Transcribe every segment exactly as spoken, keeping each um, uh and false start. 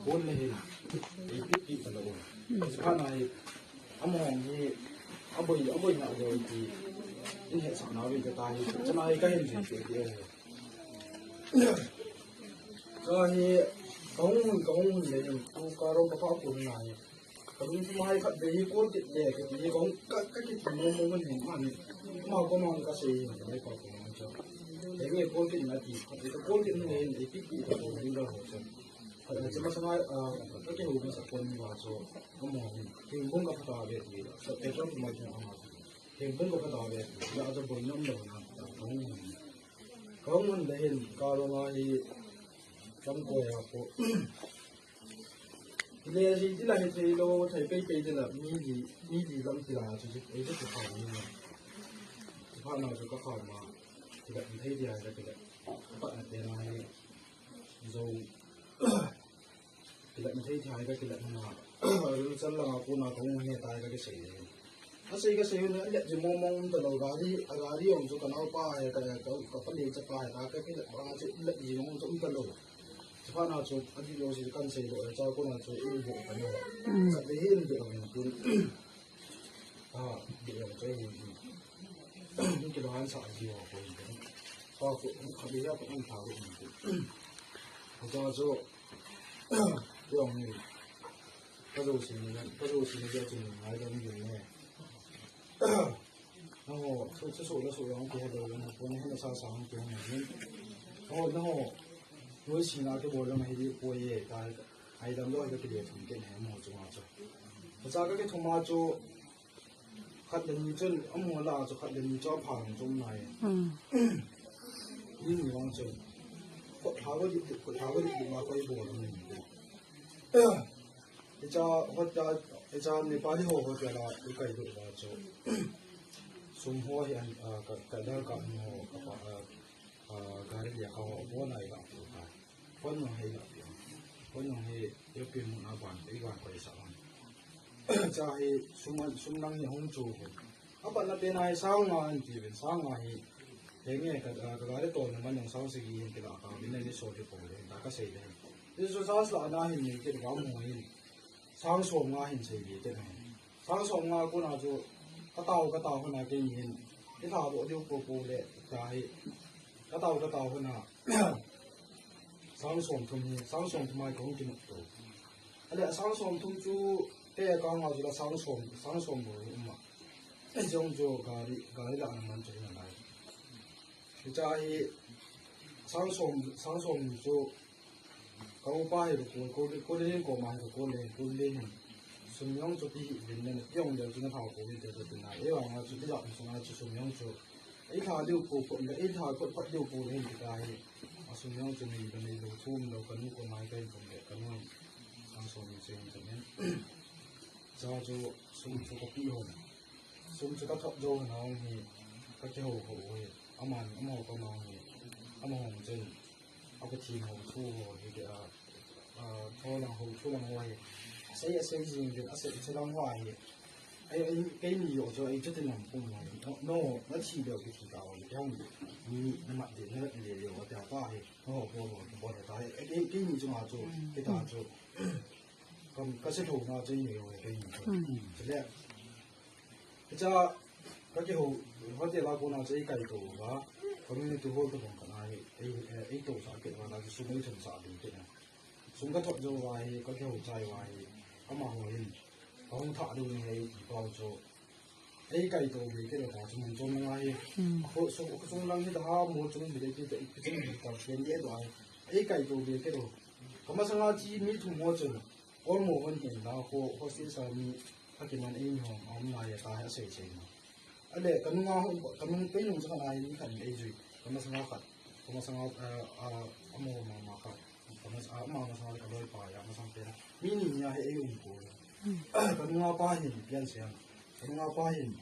Kon le hin, ei pi pi ta lo. Chuphat na hi, amahon hi, aboi, aboi na lo ti, in hetsah na vin ka ta hi, chana hi ka hin jin ti ti. Ka hi, ka hung hun, ka hung hun le hin, tu ka ro ka pa kon na hi. Ka lungthim a hi khatvei hi kol kit le, ka ti hi ka hung, ka, ka kiti mo mo mo hin, ma ni, ma ko ma ka sei hin, ka mai pa ko ma cha. Ei nge kol kit na ti, ka kol kit le hin, ei pi pi ka ko hin ka ho cha. Khat le chama chama, ah, ka kihou masa kon va chu, ka mo hin. Thingphung ka pha ta ve ti, sa petrol ka mai thung ama. Thingphung ka pha ta ve ti, la chu boi nom lo na, ta thong hin. Ka hung hun le hin, ka ro nga hi, kam ko ya ko. Ile si ti la hi thei lo, thei pei pei ti la, mi di, mi di lam ti la, chu chu, ei chu chu pha ni. Chu pha na chu ka pha ma, ti la, thei di a, ti la. Pa na te na hi, zo. Kilat na thei thei ka kilat na. Ru chal langa kona ka hung he tai ka kisei. Asei ka sei na le ji mo mo um ta lo gari, a gari ong chu ka nau pa he ka, ka, ka pa le cha pa he ka, ka kilat ba chu le ji mo chu um ta lo. Chuphat na chu a di lo si kan sei lo cha kona chu in bo ka na. Sa de hin de ong tin. Ah, di ong chu hin. Ni ki lo han sa di ho ko hin. Ka ko ka di ya ko an ta ko hin. Ko cha chu Tiong ni. Ka zo si ni, ka zo si ni, ka zo si ni, ngai lo ni ni. Nangho, su, su, su, la su, yang ki ha lo, na ko ni na sa sa hang ki hang ni. Nangho, nangho. Noi si na ki bol lo ma hi di ko ye, ta, ai dam lo ka ki le thum ke ne mo chu ma chu. Ka sa ka ki thum ma chu. Khat le ni chun, amaho lah a chu khat le ni chu apha hung chu um nai. Ni ni vang chun. Khut ha va dik dik, khut ha va dik dik ma koi bol ni. Hicha, hicha, hicha Nepali ho, hicha la, i kai dik va chu. Sum ho hi an, ah, ka, ka dal ka ni ho, ka pa, ah, ah, gari le ka ho, bo nai la, ka. Phone nung hi la pia. Phone nung hi, yo pia mun a ban, i ban koi sa ban. Cha hi, sum an, sum nang hi hung chu hi. Apa na pe na hi sang nga an ti ben, sang nga hi. He nge ka, ka, ka gari to na man nung sang sigi hin kila ka, min na ni so ti ko le, ta ka sei le. Ti su sa sla na hin ni ti ka mo hin. Sang som nga hin sei ve te na. Sang som nga kona chu ka tao, ka tao hona kei hin. I tha bo diu po po le ta hi. Ka tao, ka tao hona. Sang som thum hi, sang som thum ai kong kinuk to. Ale sang som thum chu te ka nga chu la sang som, sang som bo um ma. Jong chu gari, gari la na man chu na lai. Hicha hi sang som, sang som ni chu ka upa hi ko, ko, ko le ko ma hi ko le ko le hin. Sum jong chu ti hi bin ne jong le chu na tha ko le te te na. E wa nga chu ti la sum na chu sum jong chu. Ei tha diu ko ko le, ei tha ko ko diu ko le hin ka hi. A sum jong chu ni ka ni lo thum lo ka nu ko mai ka hin ko le ka nu. Sang som ni sen ka ne. Cha chu sum chu ka pi ho. Sum chu ka thot jo na hi ka kihou hou hi. Aman, amaho ka mang hi. Amaho chen. A ka thi ho thu ho hi ke a. A, tho lang ho, thu lang ho hi. A sei, a sei jing din, a sei, a sei lang ho hi. Ai, ai, kei ni yo chu, ai chu tin lang pum ho. No, no, na thi deu ki thi ka ho. Kei hong ni, na mat de, na mat de yo, ta pa hi. Ho, ho, ho, ho, ta hi. Ai, kei, kei ni chu ma chu, kei ta chu. Kam, ka se tho na chu ni yo, kei ni chu. Chule, Hicha, ka kihou, hotel a kona chu ei kai to uva, community hall to bang kana hi, ei, ei to sa ke uva, na chu sum ei thum sa ding te na. Sum ka thot jo uva hi, ka kihou chai uva hi, amaho hin, ka hung tha ding hi, ei pau chu. Ei kai to ve ke lo ta chu mun chom na hi. Ko so, ko sung lang hi da ha mo chung bi de ti te, ki chung bi ta ken de do ai. Ei kai to ve ke lo. Ka masanga chi mi thum mo chu. Olmo hon hin la ho, hostel sa mi, akiman ei ni hong, a um na ya ta, a sei sei na. Ale, ka nunga hon, ka nung pei nung sa ka na hi, ni khat ni ei jui. Ka masanga khat, ka masanga, ah, ah, amo mama khat. Ka mas-, ah, ama masanga ka loi pa ya, masang pe na. Mi ni ni ya he ei um ko. Ka nunga pa hin, pian siang. Ka nunga pa hin.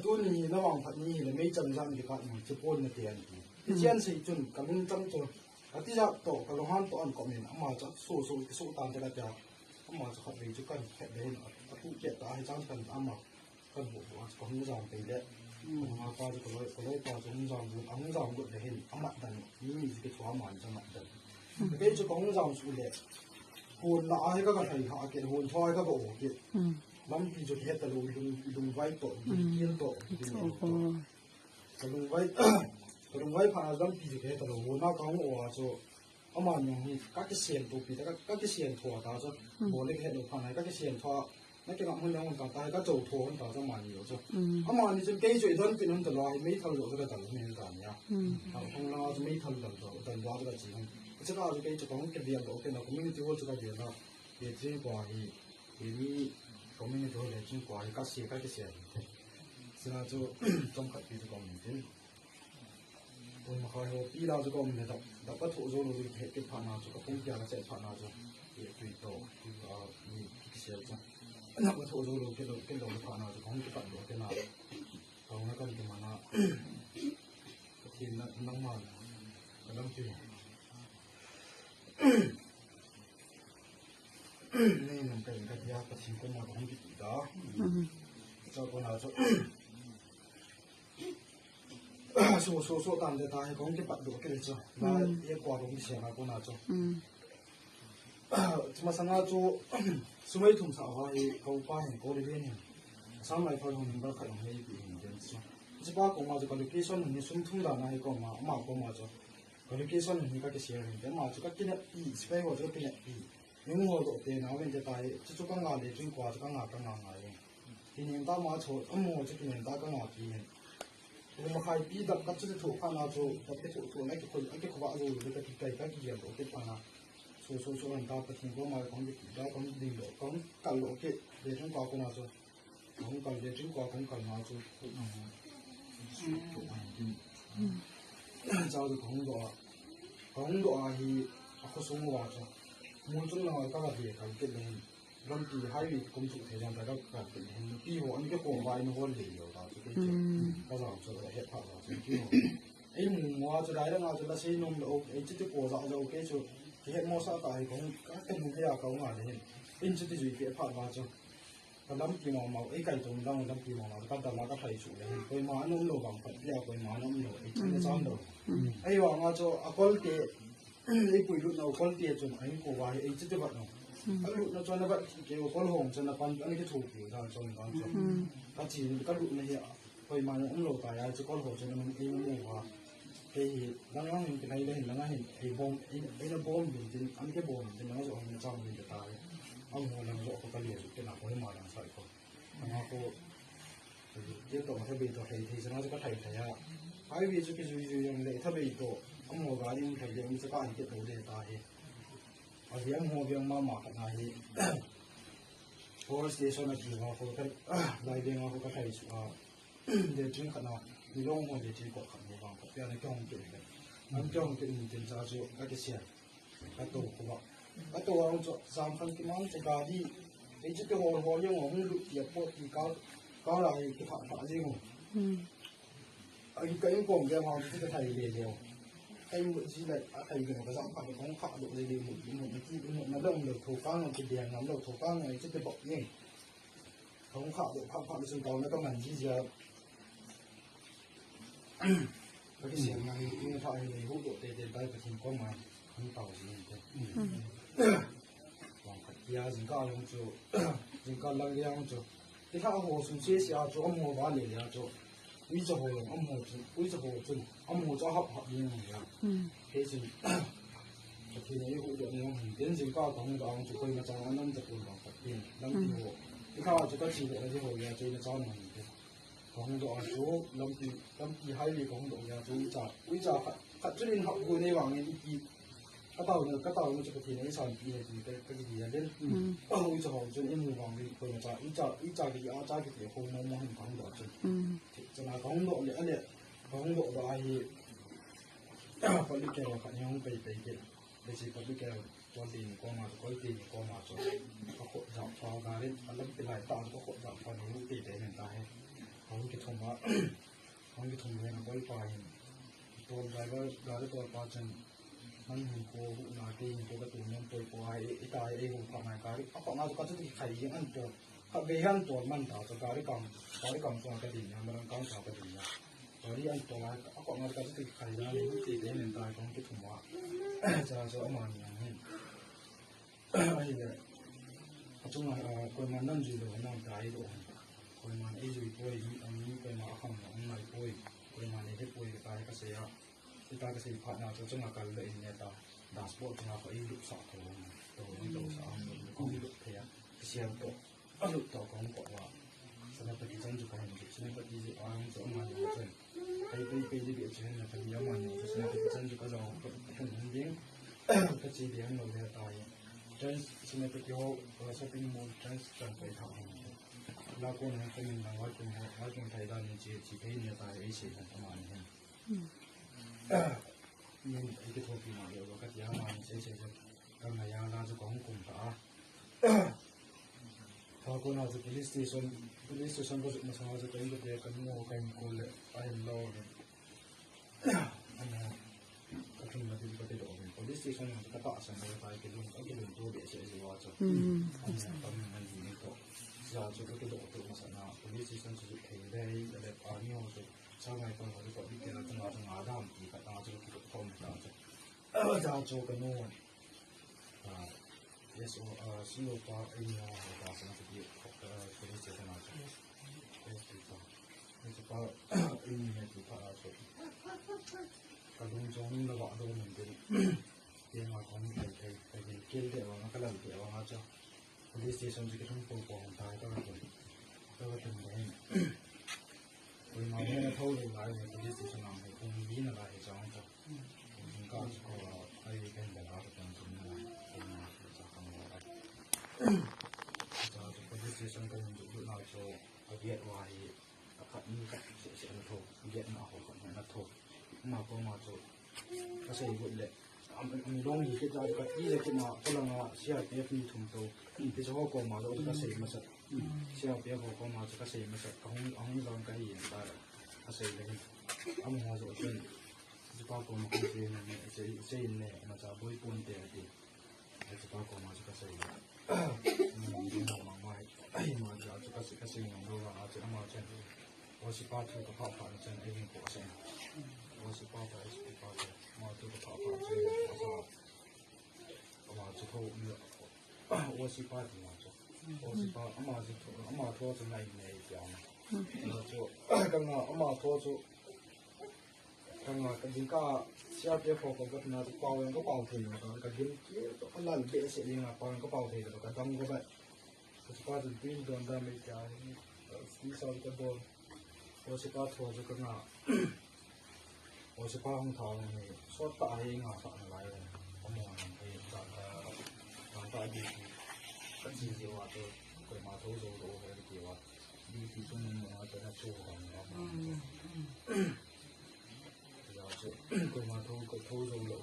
Tuni na vangphat ni le meichang jang ding khat ni, chepon na te an ti. Ti chian sei chun, ka lungchang chu, a tijat to, ka lunghan to an komin, ama chu, so, so, so tan te la tia. Ama chu khatvei chu kan khet le hin, a, a tu khet ta, a hi chang kan ama, kan bu bu a chu ka hung jam pe le. Ka hung a pa chu ka loi, ka loi pa chu hung jam bu, a hung jam bu le hin, a mat dan, ni ni chu ke chu ama chu mat dan. Kei chu kahung jam suh le, hon na a hi ka, ka thai ha kit, hon tho a hi ka, ka o kit. Lampi chu kihe talou, lung, lungvai toh, kil toh, kil toh. Ka lungvai, ka lungvai phat na lampi chu kihe talou, hon na kahung o a chu, amani hi ka kisen toh pi ta, ka, ka kisen tho ta chu, bol le kihe lou phat na, ka kisen tho a, na kingam hun le hon ta ta, ka chou tho hon ta chu amani lo chu. Amani chu kei chu i don pin hon talou, hi meithal lo chu ka dal hon ta nia. Ka hung la chu meithal dal chu, dal lo chu ka chi hon. Chu ka chu kei chu kahung ke bial lo, ke na community hall chu ka bial na. Ke chin kwa hi, ke ni community hall le chin kwa hi ka se, ka kisen. Sina chu, chomkhat pi chu ka um tin. Pung makhai ho pi la chu ka um le dap, dap ka thoh jou lou chu, he kit phat na chu, ka pung pia ka chet phat na chu, e tui toh, tui a, ni kikisel chu. Dap ka thoh jou lou, kit lou, kit lou phat na chu, ka hung kipat lou, kit na. Ka hung na kan kiman a, ka thin na, nangma, ka lampi. Ni nang ka in ka dia, ka thin ko ma ka hung kiti da. Cha ko na chu. So, so, so, tan de ta, he kong kipat doh kei chu. Na, ye kwa kong kisia na ko na chu. Chu masanga chu, sumai thum sa ha hi, ko pa hin, ko le hin. Assam Rifle hon number khat hon hei pi hin den chu. Chu pa ko ma chu ka location hin sum thum da na hi ko ma, ma ko ma chu. Ka location hin ka kisia hin den ma chu ka kina pi, spai ho chu ka kina pi. Ni mu ho doh te na ven te ta hi, chu chu ka nga le, chu kwa chu ka nga, ka nga nga ye. Kinem ta ma chu, amaho chu kinem ta ka nga pi hin. Ko makhai pi dap ka chu te thoh phat na chu, dap te thoh thoh na ki khoi, a ki khova zo lo ka ki kai ka ki yam lo te phat na. So, so, so, an ta pa thin ko ma kong ki da kong ding lo, kong kal lo ke, le chung ka ko na chu. Kong kal le chung ka kong kal na chu, ko na. Cha chu kong do a. Kong do a hi, a ko sung wa chu. Mu chung na ka ka de ka ke le. Lampi highway kum chu thei jang ta ka, ka, ka, nupi ho, an ke kom vai nu hol le lo ta, chu ke che. Ka jam chu he pha ta, chu nupi ho. Ei mu mo a chu dai dang a chu la sei nom lo, ei chu ti ko ja ja ke chu. Ki he mo sa ta hi kong, ka, ka nu he a ka nga le hin. In chu ti jui ke pha ba chu. Ka lampi mo mo, ei kai tum dang lampi mo mo, ka dam a ka thai chu le hin. Koima an um lo bang phat pia, koima an um lo, ei chu le cham lo. Ei wa nga chu a kol te, Ei pui lutna u kol te chun a hin ko va hi ei chu te vat no. A lutna chun a vat ki ke u kol hong chun a pan an ki thu ki dan chun dan chun. Ka chi ka lutna hi a koima na um lo ta ya chu kol hong chun a mun ei na mu va. Kei hi lang lang hin kinai le hin lang hin ei bom ei, ei na bom bin tin an ke bom bin tin lang zo hin chang bin ta. A mu lang zo ko ka le zu ke na koima lang sai ko. Ama ko, ke to, ma thabei to, thei, thei, sana chu ka thei thei a. Highway chu kijui jui jong le, thabei to, amaho gari um thei le, um chu ka an ke to le ta hi. A veng ho veng mama khat na hi. Power station a kiva ko ka, lai veng a ko ka thei chu a. Le tring khat na, ni long ho le tring ko khat mo vang ko, pia na ke hong ke le. An ke hong ke ni tin cha chu, ka ke sia. Ka to ko ba. Ka to ang chu, jam khan ki mang chu gari. Ei chu ke hol hol jong hung lut ti a pot ti ka, ka la ei ki pha pha jing. Ai ka in kom ge ma chu ka thai le le. Kai mu ji lai a thai ge ka jam khan kong kha do le le mu mu na ki mu na dong lo tho ka ngam ki de ngam lo tho ka ngam ei chu ke bok ni. Kong kha do pha pha sun ka na ka man ji ja. Ka kisiam na hi, in pha hi nei hu doh te te tai Pathen koma, hung tao ji te. Vang khat kia jingkah lang chu, jingkah lang liang chu. Ti kha ho sum se sia chu, amaho va le lia chu. Uicha ho lang, amaho chu, uicha ho chu, amaho chu hap hap liang lia. Kei chun, Pathen in ei hu doh ni hung hin, tin jingkah ka hung doh ang chu, koima chang anam cha pun vang khat tin. Lang ti ho. Ti kha chu ka chi le, a ji ho lia chu, ina chang hung hin. Ka hung doh a chu, lampi, lampi highway ka hung doh a chu, uicha, uicha khat, khat chu in hap gu nei vangin iti. Ka tao na, ka tao na chu Pathen in ei sanpi he ti ka, ka kiti a den. Ka hung uicha hong chun in mu vangin koima cha, uicha, uicha kiti a cha kiti a hung mo mo hin ka hung doh a chun. Chana ka hung doh le, a le, ka hung doh doh a hi, ka lu ke ro khat ni hung pei pei ke. Lechi public ke, Kolte ni koma chu, Kolte ni koma chu. Ka khut jam pha gari, a lampi lai ta chu ka khut jam pha ni, Kolte ni ta he. Hung kithum a, hung kithum le na koi pa hin. Tol driver, gari tol pa chun, nang hin ko, hu na ke hin ko ka tu nem poi ko ai, i ta ai, ei hu pha ngai gari, a pha ngai chu ka chu ti khai jing an tol. Kha ve han tol man ta chu gari kam, gari kam chu ka din ya, marang kam chu ka din ya. Gari an tol a, a kong a ka chu kikhai na, ni ti te nen ta kong kithum a. Cha chu amani ang hin. Ahile, achunga, ah, koiman nan jui lou, nan tai lou. Koiman ei jui poi, mi, mi koima akham lou, ngai poi. Koiman ei he poi, ka tai ka sei a. Ita ka sei phat na chu chunga kal le in ne ta. Dashboard chunga ko ei lut sa ko. To, ei to sa ang, ko ei lut thei a. Sial to. A lut to kong ko wa. Senapati chan chu ka hin chu. Senapati chu a hung chu amani chun. Kai pei pei di bia chu hin na ka bia amani chu. Senapati chan chu ka jao ka, ka thun hung ding. Ka chi ding lo le ta hi. Trans Senapati ho, uh, shopping mall Trans chan kai tha hung chu. La ko na ka min na wa kun ho, wa kun thai da ni chi, chi thei ni ta ei sei na amani hin. Min ei kithopi ma le wa ka ti amani sei sei chu. Ka ngai a la chu ka hung kum ta a. Pha ko na chu police station, police station ko chu masang chu ka in ko te ka nu ka in ko le a in lo le. Ana ka thun na din ka te do le. Police station na ka ta san le pa ke dun ka ke dun to de se se wa chu. Ana ka min na ni to. Ja chu ka ke do to masang na police station chu thei le le pa ni ho chu. Sa ngai pa ho chu ko bi ke na chu na chu na dam ti ka ta chu ki to to ta chu. Ja chu ka nu. Ah, yes, oh, ah, C O pa, eh, ni, ah, pa, sa na, ah, police station a, yes, pa, eh, pa, eh, ni, ah, pa, ah, so, ka lung jong na wa do min de, ke ma kong kai, kai, kai, ke de wa, ka la de wa, ma cha, police station ji ke thum po po, ta, ka, ka, ka, ka, Koima hung thou lou lai le police station a hung, hung vin a lai chang ta. Hung ka chu ko ai kan da la ka kan thum na lai. Koima chu cha kan lo lai. Cha chu police station ka hung du na chu a gate wa hi a khat ni khat se se na tho. Gate na ho khat na tho. Ma ko ma chu Ka sei got le. Am, am dong hi kit a ka ti le kit na, ka langa C R P F ni thum to. Ti so ko ma lo ka sei masa. C R P F ko ma ka sei masa. Ka hung, hung dong ka hi ta. Ka sei le. Am ho jo chen. Ji pa ko ma ko sei ne, sei, sei ne, ma cha boi pon te ti. Ai, chu pa ko ma chu ka sei. Ni, ni, ni, ma, ma, ai, ma, chu, chu ka sei, ka sei ngam lou a, chu ama chen. O si pa thu ka pha pha chen, ai, hin ko sei. O si pa pha, o si pa pha, ma thu ka pha pha chen, ka sa. Ama chu tho, ni, o si pa ti ma chu. O si pa, ama chu tho, ama tho chu ngai nei ti ama. Ma chu, ka nga, ama tho chu, Ka nga ka ding ka C R P F ho ko ka tina chu pao yang ka pao thei lo ka, ka gim ki to ka lal be se ling a pao yang ka pao thei lo ka dam ko ba. Ka chu pa chu din don da me kya ni, ka sti sa ka don. O si pa tho chu ka nga. O si pa hung tha ni sot ta ai nga ta na lai. Ka mo na ai ta ka ta di. Ka chi ji wa to ko ma tho zo lo ka ki wa. Di ti chu mo ma ta na chu ka ma. Ya chu, koima tho, ko tho zo lo.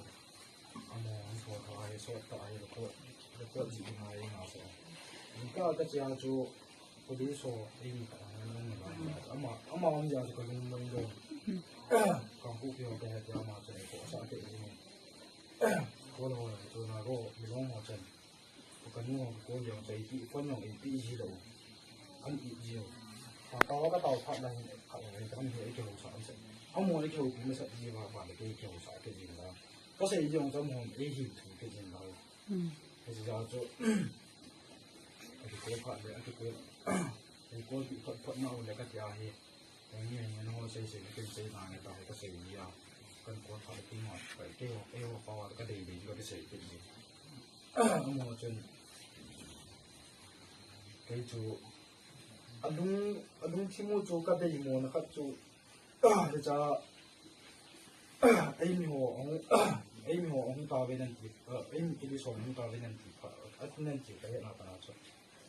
Amo, an tho tho ai, sot ta ai, ko, ko ji na ai na so. Ka, ka chia chu, ko di so, ai ni ka na na na. Ama, ama am ja chu ka lung lung lo. Ka hu pio ka he ama chu ko sa ke ni. Ko lo chu na ro, mi long ho chen. Ka nu ka ko leo chai ti, ko nyong ei pi ji lo. An i ji lo. Ka ka wa ka tao phat la hin, ka wa ka am hi ei ke ho sa an sa. Amo ei ke ho pi ma sa ji wa wa le ke ke ho sa ke ji la. Ka sei ji ong cham hon ei hi thu ke ji la. Ka ji ja chu. Ka ko phat le, ka ko. Ei ko pi phat phat na o le ka tia hi. Ka ni ni no sei sei ke sei na ne ta ka sei ji ya. Kan ko phat ki ma ka ke ho, ei ho pa wa ka dei dei ka sei ke ji. Amo chun kei chu alung, alung thimu chu ka beimo na khat chu, ah, cha, ah, eimi ho ahung, ah, eimi ho ahung ta ve nan ti, ah, eimi kili som ahung ta ve nan ti, ah, a kun nan ti ka he na pa na chu.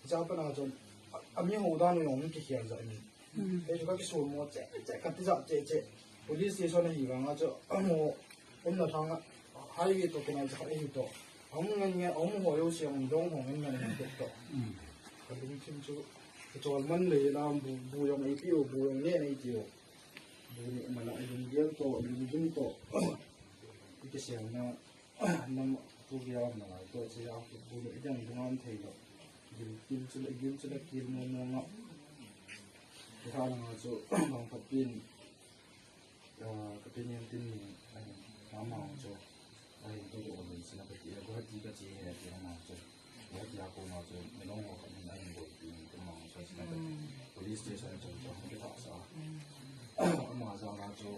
Cha pa na chu, a, a mi ho dan jong ki khel ja ni. Kei chu ka kisun mo che, che, ka ti ja che, che. Police station a hi vang a chu, amo, um na thang a, highway to kinai cha ka hi to. Hung ngen ngen, hung ho yo siang, dong hung ngen ngen to. Ka lungthim chu, ka chol man le la, bu, bu jong ei pi o, bu jong ne ei ti o. Bu ne ma la, ei lung gel to, ei lung gim to. I kisiang na, Nam tu kia na lai to che a bu le jang dung am thei lo. Gil, gil chu le, gil chu le, gil mo mo nga. Ka na nga chu, bang phat pin. Ka, ka pe niam tin ni, ahin, ama chu, ahin, tu tu on sin a ka ti, Guwahati ka che e ti ama chu. Guwahati a kona chu, Milong ho khat hin ahin bol pi ni ti ama chu, sin a ka ti. Police station chu, chu, ka ta sa. Ama jal a chu,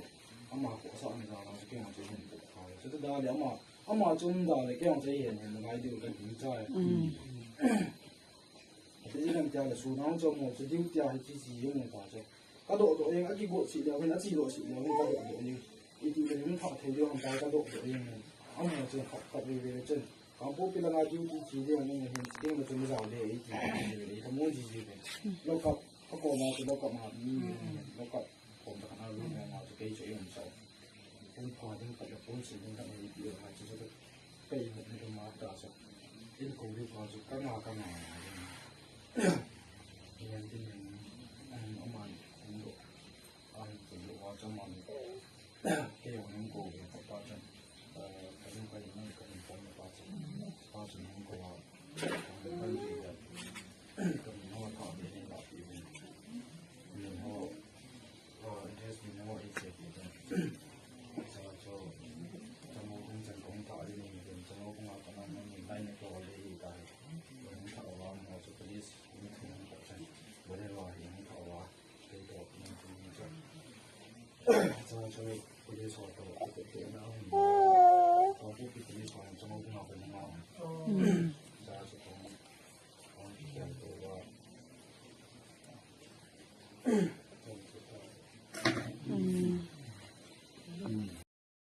ama ko sa ni jal a chu, kei ma chu hin ko kha. Chu ta da le ama, ama chu um da le, kei ma chu hin, hin ngai diu ka ti cha. Ati jing tia le, su nang chu mo chu diu tia hi chi chi jing ta chu. Ka doh doh jeng, a kigot si leu hin, a chi doh si leu hin, ka doh doh jeng. Iti le hin kha thei leu ham ta, ka doh doh jeng. Ama chu kha kha ve ve chen. Kangpokpi langa duty chi le hin, hin ting le chu mi jao le, iti le hin, ka mo ji ji ve. Lock up, ka ko ma chu lock up ma, mi, lock up, kom ta kana lu ma chu kei chu um sa. Pon pha ding khat le pon sim ding khat le ti ha chu chu ka, ka imu ni ka ma ta chu. In ko lu ka chu ka nga ka nga. Yan tin ni, an aman, an lo, an ko lu ka chu man. Ke yong ko ke pa pa chu. Ka lu ka ni ka ni pa pa chu. Pa chu ko wa. Ka ni ka ni ka ni ka ni ka ni. Ni ho. Address ni mo i che pi ta. Sa cho, chamo kung chan kung ta di ni, chamo kung a kana ni, lai ni ko le i ta. Ni ta wa mo cho police, ni ta ni ko chan. Bole wa ni ta wa. Ke to ni ni cho. Sa cho police ho to, ke ke na. Ko pu police ho chamo kung a kana.